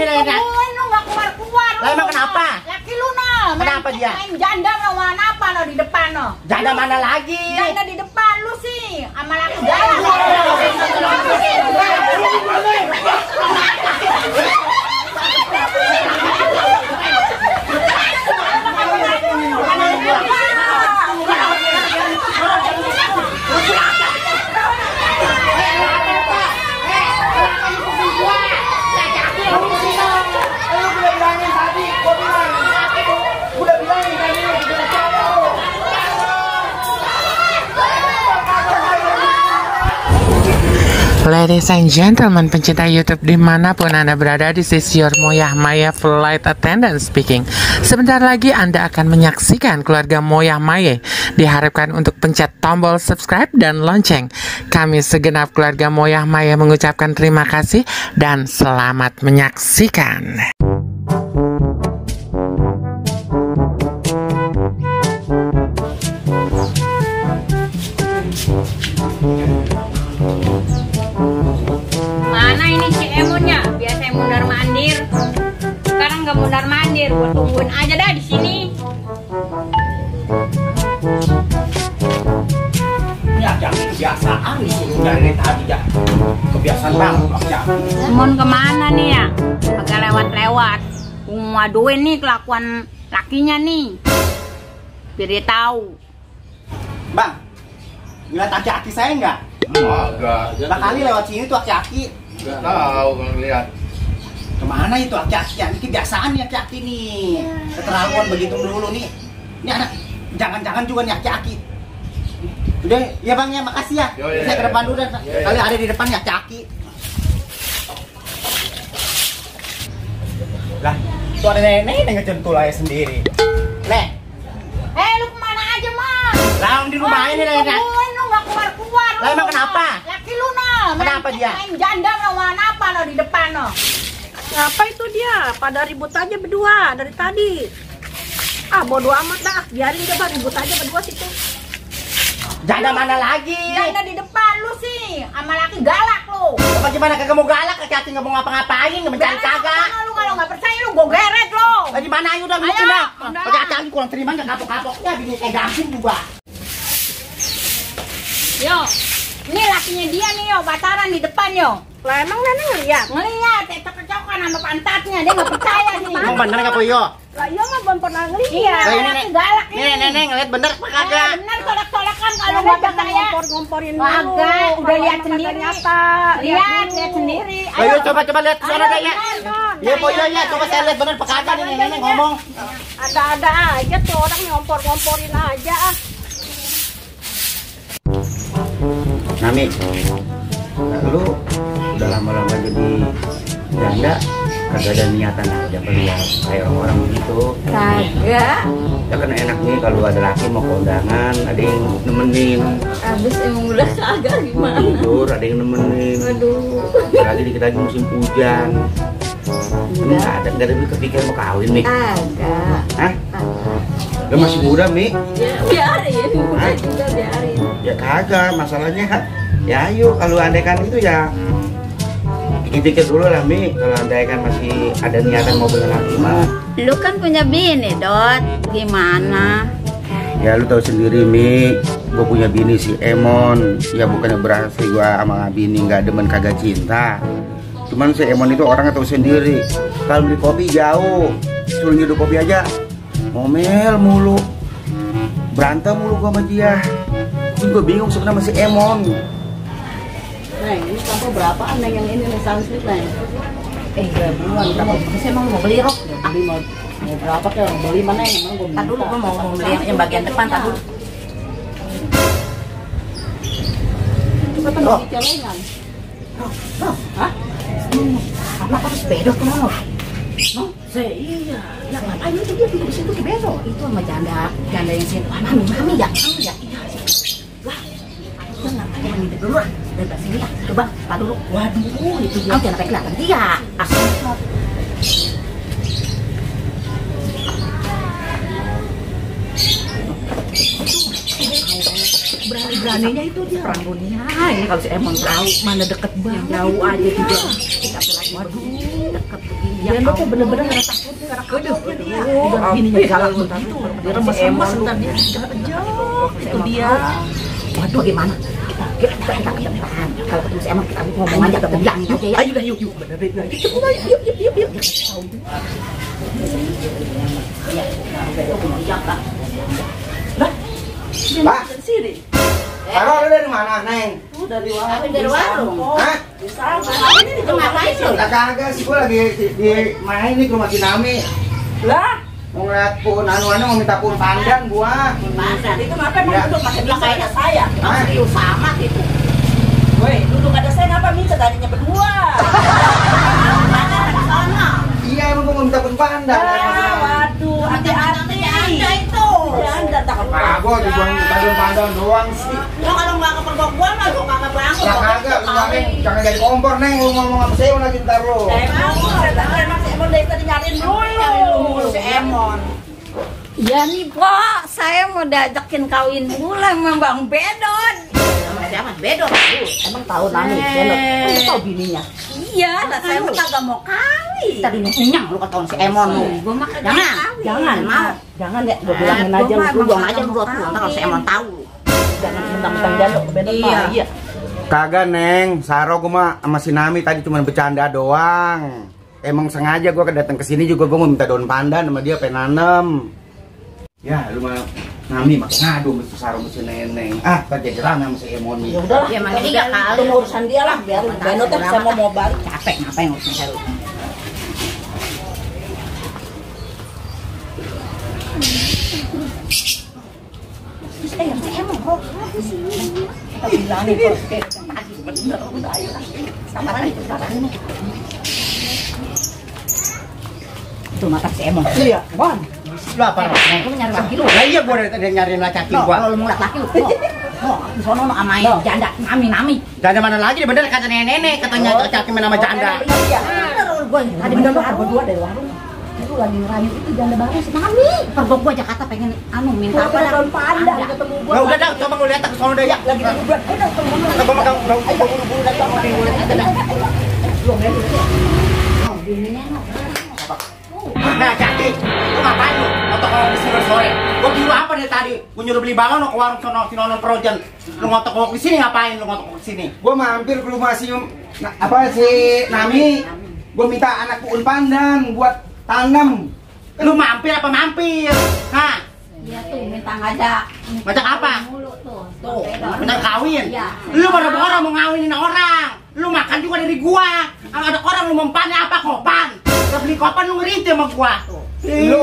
ini Nek? Lu nggak keluar-keluar. Lah emang kenapa? Laki lu no. Kenapa dia? Main janda lawan apa no di depan no? Janda mana lagi? Janda di depan lu sih. Sama laki galak. Ladies and gentlemen, pencinta YouTube dimanapun Anda berada, this is your Moyah Maya Flight Attendant speaking. Sebentar lagi Anda akan menyaksikan keluarga Moyah Maya. Diharapkan untuk pencet tombol subscribe dan lonceng. Kami segenap keluarga Moyah Maya mengucapkan terima kasih dan selamat menyaksikan. Mana ini si Emonnya? Biasa mundar mandir. Sekarang nggak mundar mandir. Gua tungguin aja dah di sini. Ya jangan kebiasaan disuruh dari tadi ya. Kebiasaan banget ya. Emon kemana nih ya? Agak lewat-lewat. Waduin nih kelakuan lakinya nih. Biar dia tahu. Bang, ngeliat aki-aki saya nggak? Agak. Kali lewat sini tuh aki-aki. Nggak tahu kalau lihat. Kemana itu aki-aki? Ini kebiasaan nih aki-aki nih. Keterlaluan begitu melulu nih. Ini anak, jangan-jangan juga nih aki-aki. Udah, ya bang ya, makasih ya. Saya ke depan dulu dan kali ada di depan ya aki-aki. Lah, tuh ada nenek yang ngecentul aja sendiri. Nek, Lu kemana aja Mang? lah di rumah ini nenek. Lu nggak keluar-keluar. Lah emang kenapa? Laki lu no. Kenapa dia? Main janda lawan apa no di depan no? Apa itu dia? Pada ribut aja berdua dari tadi. Ah, bodo amat dah. Biarin coba ribut aja berdua situ. Janda mana lagi? Janda di depan lu sih. Sama laki galak lu. Bagaimana kagak mau galak, aki-aki nggak mau ngapa-ngapain, nggak mencari kagak. Lu kalau nggak percaya lu gue geret lu. Lah di mana ayo udah Ayo, gitu dah. udah. Aki-aki kurang terima nggak kapok-kapoknya bingung kayak gamping juga. Yo, ini lakinya dia nih yo, pacaran di depan yo. Lah emang nenek ngeliat? Ngeliat, cocok-cocokan sama pantatnya, dia nggak percaya nih. Emang bener nggak Poyo? Lah iya mah belum pernah Iya, ngeliat. Lah ini laki galak nih nenek ngeliat bener apa kagak? Bener colek-colekan kalau Nenek nggak jangan percaya. ngompor-ngomporin dulu. Kagak, udah Kalau lihat emang sendiri. kata nyata. Lihat sendiri. Ayo coba lihat ke sana Ayo, deh ya. bener. Iya Poyo ya, coba saya lihat bener apa kagak nih nenek ngomong. Ada-ada aja tuh orang ngompor-ngomporin aja. Nami, lu udah lama-lama jadi janda, kagak ada niatan aja keluar kayak orang begitu. Kagak. Ya kan enak nih kalau ada laki mau kondangan, ada yang nemenin. Abis emang udah kagak gimana? Tidur, ada yang nemenin. Aduh. Apalagi dikit lagi musim hujan. Emang nggak ada kepikiran mau kawin nih? Kagak. Hah? Lu masih muda, Mi? Ya biarin, udah juga biarin. Ya kagak, masalahnya ya ayo kalau andaikan itu ya pikir-pikir dulu lah Mi, kalau andaikan masih ada niatan mau punya laki mah. Lu kan punya bini, Dot. Gimana? Ya lu tahu sendiri Mi, gue punya bini si Emon. Ya bukannya berarti gue sama bini nggak demen kagak cinta. Cuman si Emon itu orangnya tahu sendiri. Kalau beli kopi jauh, suruh nyeduh kopi aja ngomel mulu, berantem mulu gue sama dia. Gue bingung sebenarnya masih Emon. Neng, ini sampo berapaan Neng yang ini nih sunsplit Neng? Buruan berapa? Saya emang mau beli rok. Beli mau berapa kek? Beli mana yang emang gue minta. Tar dulu, gua mau beli yang bagian depan, tar dulu. Itu kata mau di celengan. Hah? Apa harus bedok kenapa? No, iya. Ya ngapain itu dia duduk di situ ke bedo? Itu sama janda yang sini. Wah, mami ya, mami ya. Iya. Lah, aku ngapain yang ngintip dulu? Dari sini ya. Coba, tar dulu. Waduh, itu dia. Jangan sampai kelihatan dia. Asli. Berani-beraninya itu dia. Perang dunia. Ini kalau si Emon tahu mana deket banget. Jauh aja juga. Kita lagi. Waduh, deket begini. Dia tuh bener-bener nggak takut karena kode. Udah bininya galak begitu. Dia remes-remes bentar dia kejam. Itu dia. Waduh, gimana? Kita tahan. Kalau ketemu si Emon kita ngomong aja, kita bilangin aja ya. Ayo dah yuk. Bener bener. Yuk. Pak, Sini. Taruh dari mana, Neng? Dari Dari warung. Hah? Ini ngapain sih? Lah kagak sih, gua lagi di main nih ke rumah Kinami. Lah, Mau ngeliat pun anu mau minta pun pandan gua. Masa? itu kenapa emang Ya. duduk pakai bisa kayak saya? Hah? Serius sama gitu. Woi, duduk ada saya ngapa minta tadinya berdua? Mana di sana? Iya, emang gua mau minta pun pandan. Waduh, hati-hati. Ada itu. Anda takut. Ah, gua cuma minta pun pandan doang sih. Lo kalau nggak kepergok gua mah gua kagak bangun. Lah kagak, lu Neng, jangan jadi kompor, Neng. Lu ngomong sama saya lagi ntar lu. Emang si Emon dari tadi nyariin dulu. Si Emon. Ya nih Pak, saya mau diajakin kawin bulan sama Bang Bedon. Sama siapa? Bedon. Emang tahu Nami, belok. Lu tahu bininya. Iya, lah saya mah kagak mau kawin. Tadi nyang lu ketahuan si Emon lu. Gua mah kagak Jangan, kawin. jangan mau. Jangan ya, gua bilangin gua aja mah lu. Lu buang aja lu 20, ntar kalau si Emon tahu lu. Jangan mentang-mentang jaluk ke Bedon. Iya. Iya. Kagak, Neng. Saro gua mah sama si Nami tadi cuma bercanda doang. Emang sengaja gua datang ke sini juga gua mau minta daun pandan sama dia pengen nanem. Ya, lu mah Nami mah ngadu mesti Saro mesti Neneng. Ah, tak jadi rame sama si Emon nih. Ya udahlah. Ya emang ini gak Itu kali. mah urusan dia lah, biarin. Beno tuh saya mau balik. Capek ngapain ngurusin saya lu. Si Emon kok Kita bilangin kok kayak tadi bener udah ayo. Sabar aja, sabar ini. Itu mata si Emon. Iya, Bon. Lu apa? Lu nyari laki lu. Lah iya gua dari tadi nyariin laki No, gua. kalau lu mau liat laki lu. Di sono no sama janda Nami. Janda mana lagi? Bener kata nenek katanya laki main sama janda. Iya. Bener gue Tadi bener lu berdua dari warung. Itu lagi ngerayu itu janda baru si Nami. pergok gua Jakarta pengen minta apa dah? daun pandan ketemu gua. Lah udah dah, coba gua lihat ke sono deh ya. Lagi duduk. Udah ketemu. Gua makan buru-buru dah coba gua lihat aja dah. Bininya no. Nah, Jaki, lu ngapain lu? Ngotok di sore-sore. Gua nyuruh apa dari tadi? Gua nyuruh beli balon ke warung sono Sinonon Projen. Lu ngotok di sini ngapain? Lu ngotok di sini. Gua mampir ke rumah si si Nami. Gua minta anak puun pandan buat tanam. Lu mampir apa mampir? Hah? Iya tuh minta ngajak. Ngajak apa? Mulu tuh. Tuh, minta kawin. Iya. Lu boro-boro mau ngawinin orang. Lu makan juga dari gua. Kalau ada orang lu mempannya apa kopan? Lu beli kopan lu ngerinci sama gua. Lu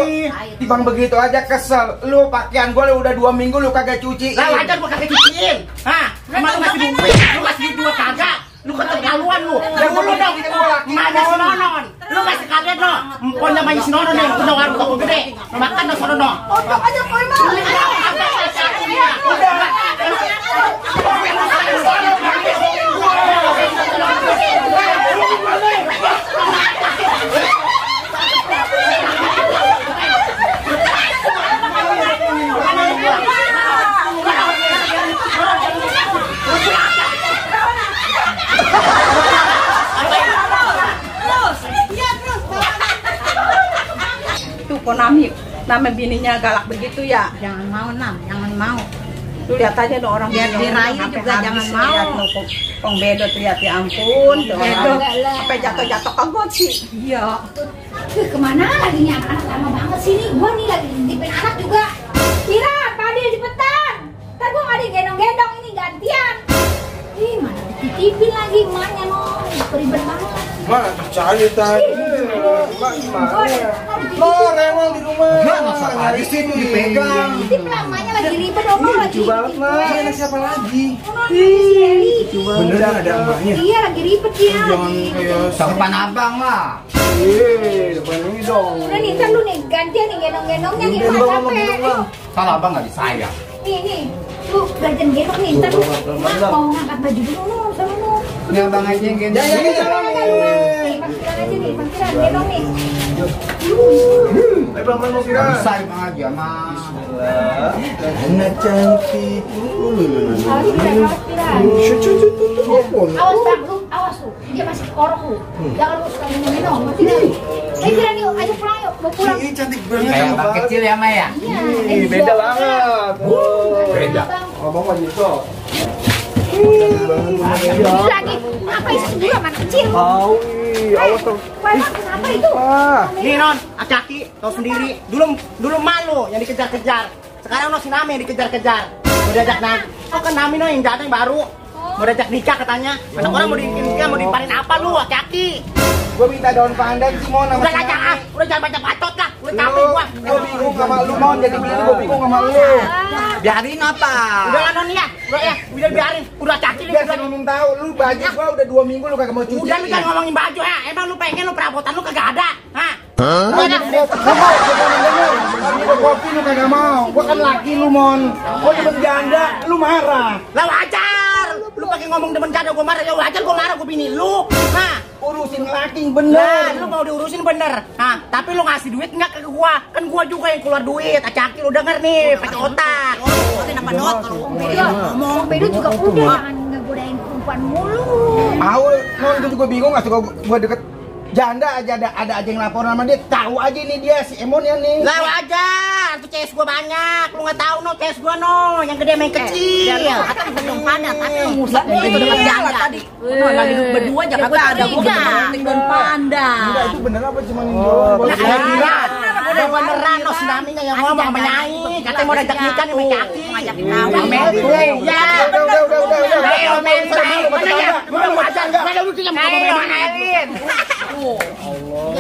timbang begitu aja kesel. Lu pakaian gua udah 2 minggu lu kagak cuci. Lah wajar gua kagak cuciin. Hah? Emang lu masih duit? Lu masih duit gua kagak? Lu keterlaluan lu. Ya lu dong. Mana si Nonon? Lu masih kaget lo. Emponya banyak si Nonon yang punya warung toko gede. Lu makan lo sono dong. Untuk aja kau emang. Tuh kok Nami bininya galak begitu ya. Jangan mau Nam, jangan mau. Lu lihat aja dong orang Biar bini dirayu sampai juga habis jangan lihat mau. lu, Kong Bedo tuh lihat ya ampun tuh Bedo. sampai jatuh-jatuh ke got sih. Iya. Kemana lagi nih anak-anak lama banget sih nih. Gua nih lagi nitipin anak juga. Kira, Padil cepetan. Ntar gua nggak digendong-gendong ini gantian. Ih, mana dititipin lagi emaknya no. Ribet banget. Mak, cari tadi. Mak, Gua rewel di rumah. Nyari situ dipegang. titip lah, emaknya lagi ribet dong. Lagi banget, Mak. Ini anak siapa lagi? Beneran ada emaknya? Iya, lagi ribet dia. Jangan kayak Depan abang lah. Depan ini dong. Udah nih, ntar lu nih gantian nih gendong-gendongnya nih. Mak capek. Ayo. Salah abang nggak disayang. Nih, lu gantian gendong nih, ntar lu Mak mau ngangkat baju dulu lu, sama lu. Ini abang aja yang gendong. Nih, parkiran aja nih, parkiran gendong nih. Ayo Bang, mau kira. Bisa abang aja mas. Anak cantik. Parkiran. Awas bang, lu awas lu, dia masih korok lu. Jangan lu sekali minum, mati dah. mau pulang. Ini cantik banget. Kayak abang kecil ya, Maya? Iya, Beda banget. Beda. Abang mah gitu. Lagi, apa itu dulu anak kecil? Awas tuh. Emang kenapa itu? Nih non, aki-aki, tau sendiri. Dulu malu yang dikejar-kejar. Sekarang no si Nami yang dikejar-kejar. Mau diajak oh kan Nami no yang datang baru. Mau diajak nikah katanya. Anak orang mau nikah, mau diparin apa lu aki-aki? Gue minta daun pandan sih Mon sama Udah si aja Nami. udah jangan banyak bacot lah. Udah capek gua. Gue bingung sama lu Mon, jadi begini gue bingung sama lu. Biarin apa? Udah lah non ya, udah biarin. Udah aki Biar si Mimin tahu, lu baju gua udah 2 minggu lu kagak mau cuci. Udah lu jangan ngomongin baju ya. Emang lu pengen lu perabotan lu kagak ada? Hah? Gua kopi lu kagak mau. Gua kan laki lu Mon. Gua demen janda, lu marah. Lah wajar. Lu pakai ngomong demen janda gua marah. Ya wajar gua marah gua bini lu. Nah, Urusin laki nah, bener. lu mau diurusin bener. Nah, tapi lu ngasih duit enggak ke gua? Kan gua juga yang keluar duit. Acaki lu denger nih, pakai otak. Kenapa not? Ngomong Bedo juga udah jangan ngegodain perempuan mulu. Awal Mon itu juga bingung nggak suka gua deket janda aja ada aja yang laporan sama dia. Tahu aja nih dia si Emon ya nih. Lah wajar. Tuh CS gua banyak. Lu enggak tahu no CS gua no, yang gede main kecil. Atau belum padat, atau musik itu dekat janda tadi. Lagi duduk berdua Jakarta ada gua penting dan panda. Enggak itu bener apa cuma doang. Udah beneran no sinaminya yang ngomong sama Nyai. Katanya mau diajak nikah nih sama Caki. Ngajakin Ya. Udah. Ayo men, mana ya? Gua mau ajar enggak? Mana lu diam ngomong mana Elin?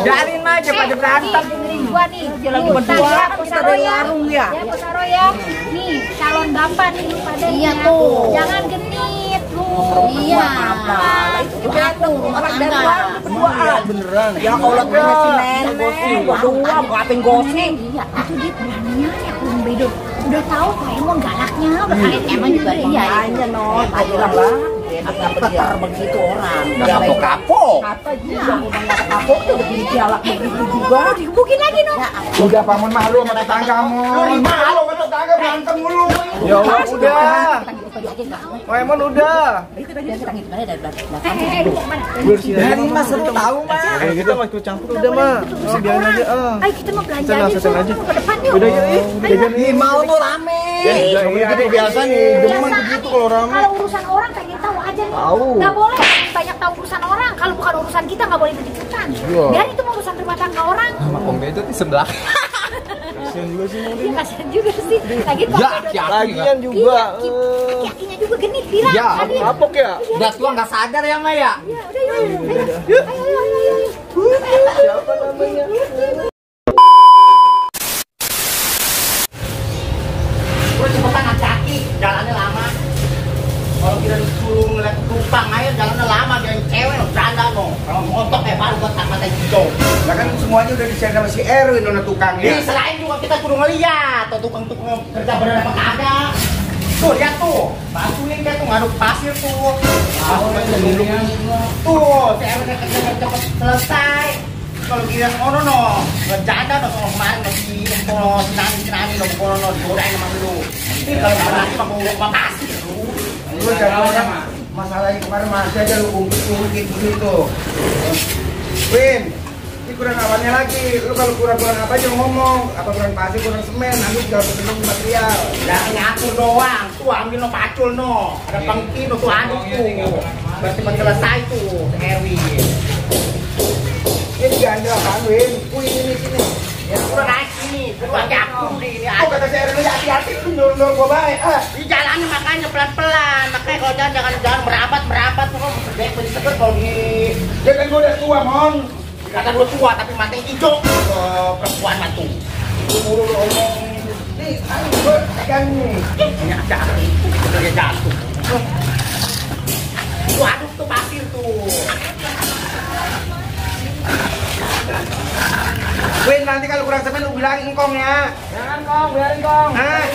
Biarin aja pada berantem. Dengerin gua nih. lagi berdua, kita dari warung ya. Ya, Pak Saro ya. Nih, calon bapak nih lu pada. Iya tuh. Jangan genit lu. Iya. Itu juga tuh rumah tangga. Berduaan. Beneran. Ya Allah punya si nenek, berdua ngapain gosip. Iya, itu dia beraninya ya Bung Bedo. Udah tahu kok emang galaknya, udah kalian emang juga iya. Makanya non, tadi lah peter begitu orang. Gak kapok-kapok. Kata dia udah nggak kapok tuh udah galak begitu juga. Digebukin lagi no. Udah pamun malu sama tetangga Mon. Malu sama tetangga berantem mulu. Ya Allah, udah. Emon udah. Itu tadi kita gitu dari belakang. Dari mas seru tahu mas. Kayak gitu mas ikut campur udah mah. Biarin aja. Ayo kita mau belanja aja. Ke depan yuk. Udah yuk. Mau tuh rame. Itu biasa nih. Demen begitu kalau rame. Kalau urusan orang pengen tahu aja nih. Tahu. Nggak boleh banyak tahu urusan orang. Kalau bukan urusan kita nggak boleh ikut-ikutan. Biar itu mau urusan rumah tangga orang. Om Bedo di sebelah. Iya kasihan juga sih. Lagi kok Ya, Lagian juga. kakinya juga genit bilang. Ya, tadi. Kapok ya? udah tua nggak sadar ya Maya. Ya udah yuk. Ayo. Siapa namanya? Udah cepetan kaki, jalannya lama. Kalau kita disuruh ngeliat tukang air jalannya lama, dia yang cewek loh, janda loh. Kalau montok kayak baru buat mata hijau. Lah kan semuanya udah di-share sama si Erwin nona tukangnya. Selain juga kita kudu ngeliat, tuh tukang-tukang kerja bener apa kagak. Tuh lihat tuh, bantuin dia tuh ngaduk pasir tuh. Tuh, si Erwin kerja cepet selesai. Kalau kita ngono no, ngejanda no sama kemarin masih sinani no kono no digodain sama lu. Ini kalau lagi mau pasir. Lu jangan orang masalahnya kemarin masih aja lu ungkit begitu. Win, ini kurang apanya lagi? Lu kalau kurang apa aja ngomong? Apa kurang pasir, kurang semen? Aku juga penuh material. Jangan ngatur doang, tuh ambil no pacul no. Ada pengki no tuh aduk tuh. Berarti selesai tuh, Erwin. Ini ganja apaan Win? Ini sini. Ya udah naik sini, kudu hati-hati ini. Oh kata si Erwin hati-hati lu nyuruh gua baik. Di jalannya makanya pelan-pelan, makanya kalau jangan merapat tuh kan jadi seger kalau di. Ya kan gua udah tua Mon. Kata gua tua tapi matanya hijau ke perempuan matu. Lu ngomong. Nih, ayo gua pegang nih. Ini ada udah jatuh. Tuh aduk tuh pasir tuh. Win, nanti kalau kurang semen lu bilangin Kong ya. Jangan Kong, biarin Kong. Hah?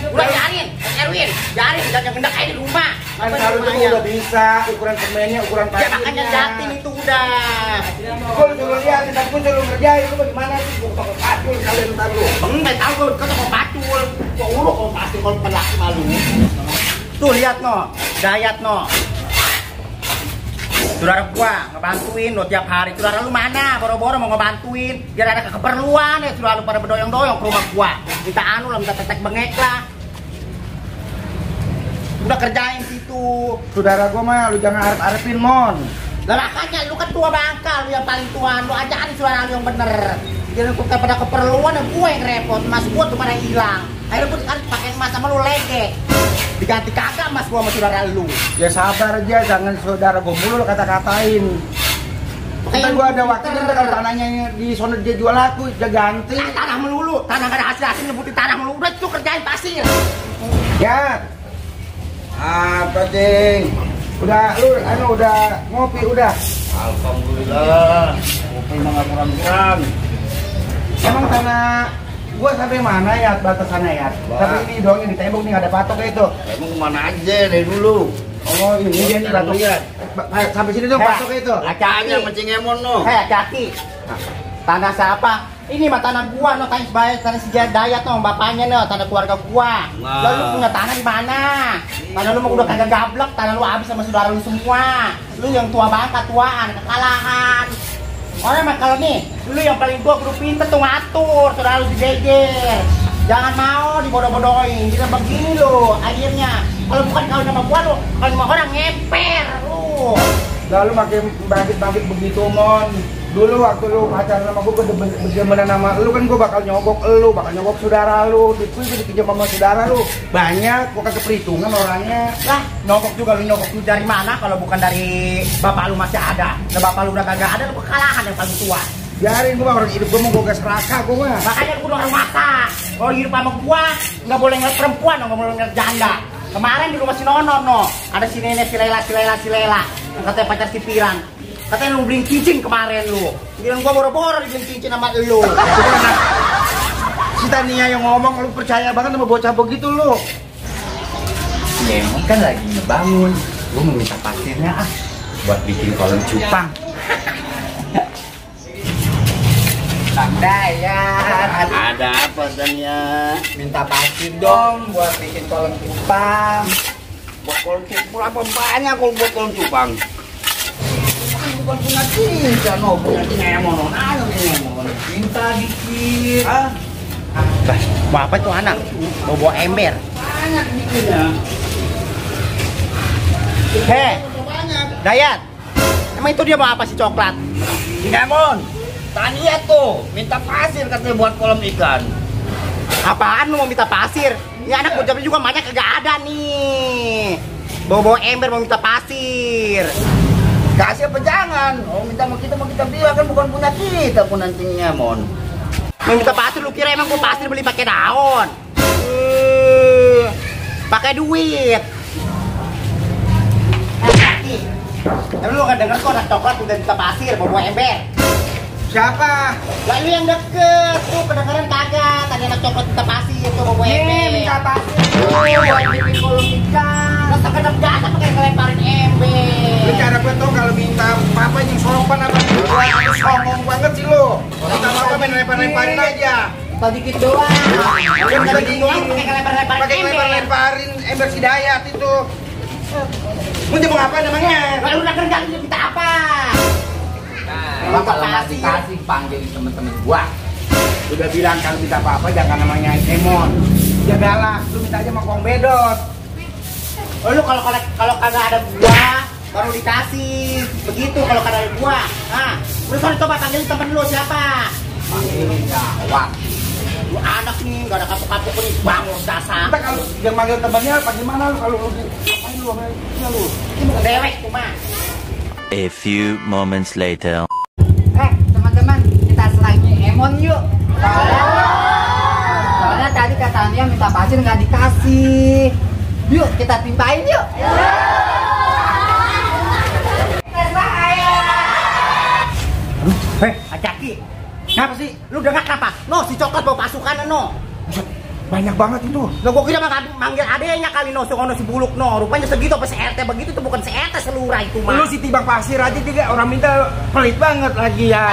Udah biarin, Erwin, biarin jangan ngendak aja di rumah. Kan kalau itu udah bisa, ukuran semennya, ukuran Ya pasirnya. makanya jatin itu udah. Gua suruh lihat, tapi gua suruh ngerjain, lu bagaimana sih? Gua toko pacul kalian ntar lu. Enggak tahu gue kata mau pacul. Kok uruk kalau pacul kalau pelaki malu. Tuh lihat no, dayat no. Saudara gua ngebantuin lo tiap hari. Saudara lu mana? Boro-boro mau ngebantuin. Biar ada keperluan ya saudara lu pada berdoyong-doyong ke rumah gua. Minta anu lah, minta tetek bengek lah. Udah kerjain situ. Saudara gua mah lu jangan arep-arepin mon. Lah makanya lu kan tua bangka, lu yang paling tua. Lu ajarin saudara lu yang bener. Jangan pada keperluan ya gua yang repot. Mas gua tuh pada hilang. Akhirnya gua kan pakai emas sama lu legek. Diganti kagak mas gua sama saudara lu. Ya sabar aja, jangan saudara gua mulu lu kata-katain. Kita gua ada waktunya kalau tanahnya di sono dia jual aku, dia ganti. Tanah melulu, tanah gak ada hasil nyebutin tanah melulu. Udah itu kerjain pasir. Ya. Apa ding? Udah lu udah ngopi udah. Alhamdulillah. Ngopi mah nggak kurang-kurang. Emang tanah gua sampai mana ya batasannya ya? Tapi ini doang yang ditembok nih nggak ada patok itu. Emang kemana aja dari dulu? Oh ini dia nih patok. Sampai sini dong patok itu. Lacanya mancing emon no. Hati-hati. Tanah siapa? Ini mah tanah gua, no tanah sebayar, tanah sejarah Dayat, no bapaknya, no tanah keluarga gua. Nah. Lalu punya tanah di mana? Tanah lu mah udah kagak gablek, tanah lu habis sama saudara lu semua. Lu yang tua banget, tuaan, kekalahan. Orang mah kalau nih, lu yang paling tua kudu pinter tuh ngatur, saudara lu digeger. Jangan mau dibodoh-bodohin, bisa begini lu akhirnya. Kalau bukan kawin sama gua lu, kalau sama orang ngeper lu. Lalu makin bangkit begitu mon. Dulu waktu lu pacaran sama gua berjamanan sama lu kan gua bakal nyogok saudara lu, dikejam sama saudara lu. Banyak, gua kagak perhitungan orangnya. Lah, nyogok juga lu nyogok lu dari mana kalau bukan dari bapak lu masih ada. Nah, bapak lu udah kagak ada, lu kekalahan yang paling tua. Biarin gua orang hidup gua mau gua seraka gua mah. Makanya gua udah masak. Kalau hidup sama gua nggak boleh ngeliat perempuan, nggak boleh ngeliat janda. Kemarin di rumah si Nono, ada si nenek si Lela, yang katanya pacar si Pirang. Katanya lu beliin cincin kemarin lu. Bilang gua boro-boro dibeliin cincin sama lu. Si Tania yang ngomong lu percaya banget sama bocah begitu lu. Ya emang kan lagi ngebangun. Gua mau minta pasirnya buat bikin kolam cupang. Bang Dayat, Ada apa Tania? minta pasir dong buat bikin kolam cupang. Buat kolom cupang berapa banyak kalau buat kolom cupang? Bukan punya cinta, no, punya cinta emon, ayo emon, minta dikit. Bah, mau apa tuh anak? Mau bawa ember? Banyak bikinnya. Heh, Dayat, emang itu dia mau apa si coklat? Emon, Tania tuh minta pasir katanya buat kolam ikan. Apaan lu mau minta pasir? Ini anak bocahnya juga banyak kagak ada nih. Bawa ember mau minta pasir. Kasih apa jangan? Oh minta mau kita bilang kan bukan punya kita pun nantinya mon. Mau minta pasir lu kira emang gua pasir beli pakai daun? Pakai duit. Tapi lu gak denger kok anak coklat udah minta pasir mau bawa ember. Siapa? Lah lu yang deket tuh kedengeran kagak? Tadi anak coklat minta pasir tuh mau bawa ember. Minta pasir. Buat bikin kolam ikan. Terus kadang biasa pakai ngelemparin ember. Lu cara gue tau kalau minta papa yang soropan apa gua harus ngomong banget sih lu. Minta papa main lempar-lemparin aja. Tadi dikit doang. Lu Pakai tadi doang pakai ngelemparin ember. lempar-lemparin ember si Dayat itu. Mau ngomong apa namanya? Lalu udah kerja kita apa? Nah, kalau nggak dikasih panggilin temen-temen gua. Udah bilang kalau minta apa-apa jangan namanya Emon. Dia galak, lu minta aja sama Kong Bedot. Oh, lu kalau kagak ada gua baru dikasih. Begitu kalau kagak ada gua. Nah, lu coba panggilin temen lu siapa? Panggilin gawat. Lu anak nih enggak ada kapok-kapok nih, bangun dasar. Kita kalau yang manggil temannya apa gimana lu kalau lu ngapain lu sama dia lu? Ini bukan dewek tuh mah. A few moments later. Teman-teman, kita selagi Emon yuk. Soalnya tadi katanya minta pasir nggak dikasih. Yuk kita timpain yuk. Hei, Acaki. Kenapa sih? Lu dengar kenapa? No, si coklat bawa pasukan no. Banyak banget itu. Lo gua kira manggil adenya kali no, si buluk no. Rupanya segitu apa RT begitu tuh bukan RT selurah itu mah. Lu si tibang pasir aja juga orang minta pelit banget lagi ya.